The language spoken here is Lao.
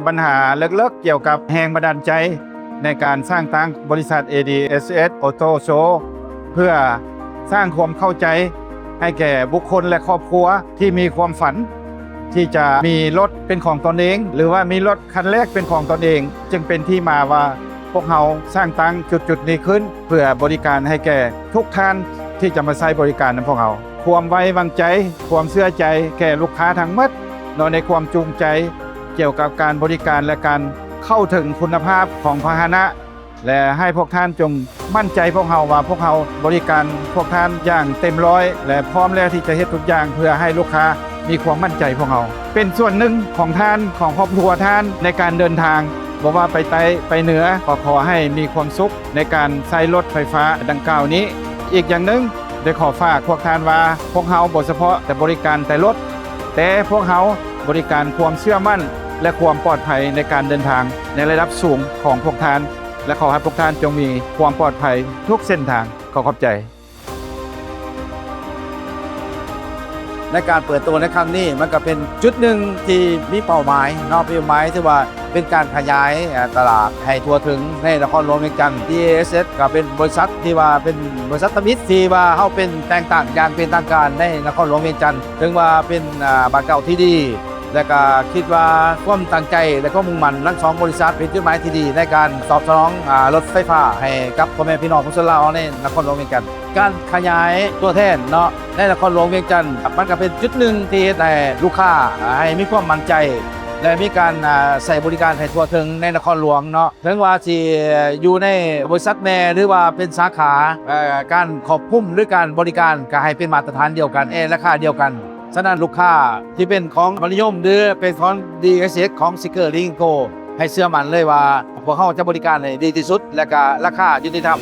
ບັນຫາເລິກໆກ່ຽວກັບແຮງບັນດານໃຈໃນການສ້າງຕັ້ງບໍລິສັດ ເອດີເອສເອສ Auto Show ເພື່ອສ້າງຄວາມເຂົ້າໃຈໃຫ້ແກ່ບຸກຄົນ ແລະ ຄອບຄົວທີ່ມີຄວາມຝັນທີ່ຈະມີລົດເປັນຂອງຕົນເອງ ຫຼືວ່າມີລົດຄັນແລກເປັນຂອງຕົນເອງ ຈຶ່ງເປັນທີ່ມາວ່າພວກເຮົາສ້າງຕັ້ງຈຸດໆນີ້ຂຶ້ນ ເພື່ອບໍລິການໃຫ້ແກ່ທຸກທ່ານທີ່ຈະມາໃຊ້ບໍລິການນຳພວກເຮົາ. ຄວາມໄວ້ວາງໃຈ, ຄວາມເຊື່ອໃຈແກ່ລູກຄ້າທັງໝົດເນາະ ໃນຄວາມຈູງໃຈກ່ຽວກັບການບໍລິການ ແລະ ການເຂົ້າເຖິງຄຸນນະພາບຂອງພາຫະນະ ແລະ ໃຫ້ພວກທ່ານຈົ່ງໝັ້ນໃຈພວກເຮົາວ່າ ພວກເຮົາບໍລິການພວກທ່ານຢ່າງເຕັມຮ້ອຍ ແລະ ພ້ອມແລ້ວທີ່ຈະເຮັດທຸກຢ່າງເພື່ອໃຫ້ລູກຄ້າມີຄວາມໝັ້ນໃຈພວກເຮົາ. ເປັນສ່ວນໜຶ່ງຂອງທ່ານ, ຂອງຄອບຄົວທ່ານໃນການເດີນທາງ, ບໍ່ວ່າໄປໃຕ້ໄປເໜືອ, ກໍຂໍໃຫ້ມີຄວາມສຸກໃນການໃຊ້ລົດໄຟຟ້າດັ່ງກ່າວນີ້. ອີກຢ່າງໜຶ່ງ ໄດ້ຂໍຝາກພວກທ່ານວ່າ ພວກເຮົາບໍ່ສະເພາະແຕ່ບໍລິການແຕ່ລົດ, ແຕ່ພວກເຮົາບໍລິການຄວາມເຊື່ອໝັ້ນ ແລະ ຄວາມປອດໄພໃນການເດີນທາງໃນລະດັບສູງຂອງພວກທ່ານ ແລະ ຂໍໃຫ້ພວກທ່ານຈົ່ງມີຄວາມປອດໄພທຸກເສັ້ນທາງ. ຂໍຂອບໃຈ. ໃນການເປີດໂຕໃນຄັ້ງນີ້ ມັນກໍເປັນຈຸດໜຶ່ງທີ່ມີເປົ້າໝາຍເນາະ, ເປົ້າໝາຍທີ່ວ່າເປັນການຂະຫຍາຍ ເອີ ຕະຫຼາດໃຫ້ທົ່ວເຖິງໃນນະຄອນຫຼວງວຽງຈັນ. ດີເອສເອສ ກໍເປັນບໍລິສັດທີ່ວ່າເປັນບໍລິສັດທຳອິດທີ່ວ່າເຮົາເປັນແຕ່ງຕັ້ງຢ່າງເປັນທາງການໃນນະຄອນຫຼວງວຽງຈັນ, ເຖິງວ່າເປັນ ອາ ບາດກ້າວທີ່ດີ ແລະ ກໍຄິດວ່າຄວາມຕັ້ງໃຈ ແລະ ຄວາມມຸ່ງໝັ້ນທັງສອງບໍລິສັດ ເປັນຈຸດໝາຍທີ່ດີໃນການຕອບສະໜອງ ອາ ລົດໄຟຟ້າໃຫ້ກັບພໍ່ແມ່ພີ່ນ້ອງປະຊາຊົນລາວໃນນະຄອນຫຼວງວຽງຈັນ. ການຂະຫຍາຍຕົວແທນເນາະ ໃນນະຄອນຫຼວງວຽງຈັນ ມັນກໍເປັນຈຸດໜຶ່ງທີ່ເຮັດໃຫ້ລູກຄ້າ ອາ ໃຫ້ມີຄວາມໝັ້ນໃຈ ແລະ ມີການ ອາ ໃຊ້ບໍລິການໃຫ້ທົ່ວເຖິງໃນນະຄອນຫຼວງເນາະ. ເຖິງວ່າຊິຢູ່ໃນບໍລິສັດແມ່ ຫຼືວ່າເປັນສາຂາ ເອີ ການຄວບຄຸມ ຫຼື ການບໍລິການກໍໃຫ້ເປັນມາດຕະຖານດຽວກັນ ໃນລາຄາດຽວກັນ. ສະນັ້ນ ລູກຄ້າທີ່ເປັນຂອງ Magnum ຫຼື ເປັນຂອງ ດີເອສເອສ ຂອງ Singer Lynk Co ໃຫ້ເຊື່ອໝັ້ນເລີຍວ່າ ພວກເຮົາຈະບໍລິການໃຫ້ດີທີ່ສຸດ ແລະ ກໍລາຄາຍຸຕິທຳ.